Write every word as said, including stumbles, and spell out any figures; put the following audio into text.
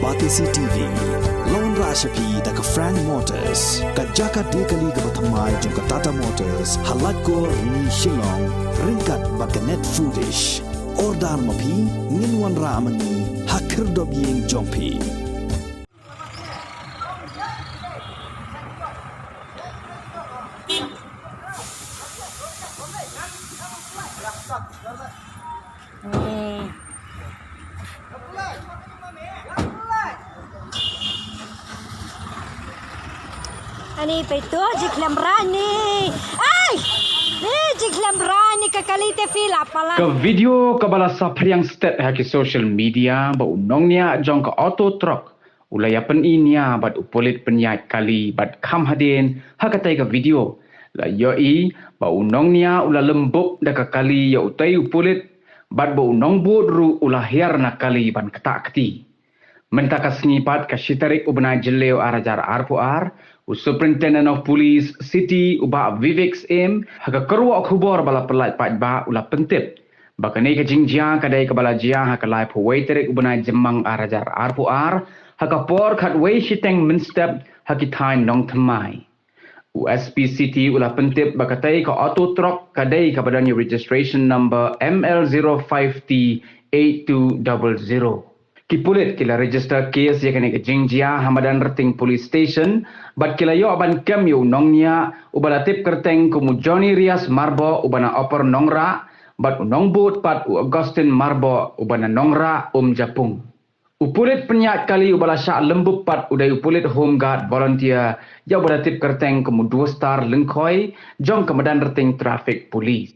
Batesi T V. Lawan rah sha phi da ka Frank Motors, ka jaka die kali kaba thymmai jong ka Tata Motors, ha Laitkor, Rni, Shillong, ryngkat bad ka Net Foodish. Order ma phi, ngin wanrah ma ngi ha khyrdop ïing jong phi. Ani peit tu, jingkhlem rani. Ai! Ni jingkhlem rani ka kali te phi la palat. Ka video kaba la saphriang stet ha ki social media ba u nongñiah jong ka auto truck u la ïa pyni nia bad u pulit pynïaid kali bad kham hadien ha katei ka video. La ïohi ba u nongñiah u la lymbup da ka kali ïa utei u pulit bad ba u nongbud ruh u la hiar na kali ban ktah kti. Mynta ka sngi pat ka shi tarik u bnai Jylliew ar hajar arphew ar, u Superintendent of Police City u Bah Vivek Syiem, ha ka kyrwoh khubor ba la pyllait paidbah u la pyntip ba kane ka jingjia ka dei kaba la jia ha ka laiphew wei tarik u bnai Jymmang ar hajar arphew ar, ha ka por khatwei shiteng mynstep ha ki thaiñ Nongthymmai. U S P City u la pyntip ba katei ka auto truck ka dei kaba don ïa registration number M L zero five T eight two double zero. Ki pulit ki la register case ïa kane ka jingjia ha Madanrting Police Station bad ki la ïoh ban kem ïa u nongñiah uba la tip kyrteng kum u Johnny Rias Marbok uba na Upper Nongrah bad u nongbud pat u Augustine Marbok uba na Nongrah Umjapung. U pulit pynïaid kali uba la shah lymbup pat u dei u pulit Home Guard volunteer ïa uba la tip kyrteng kum u Duostar Lyngkhoi jong ka Madanrting Traffic Police.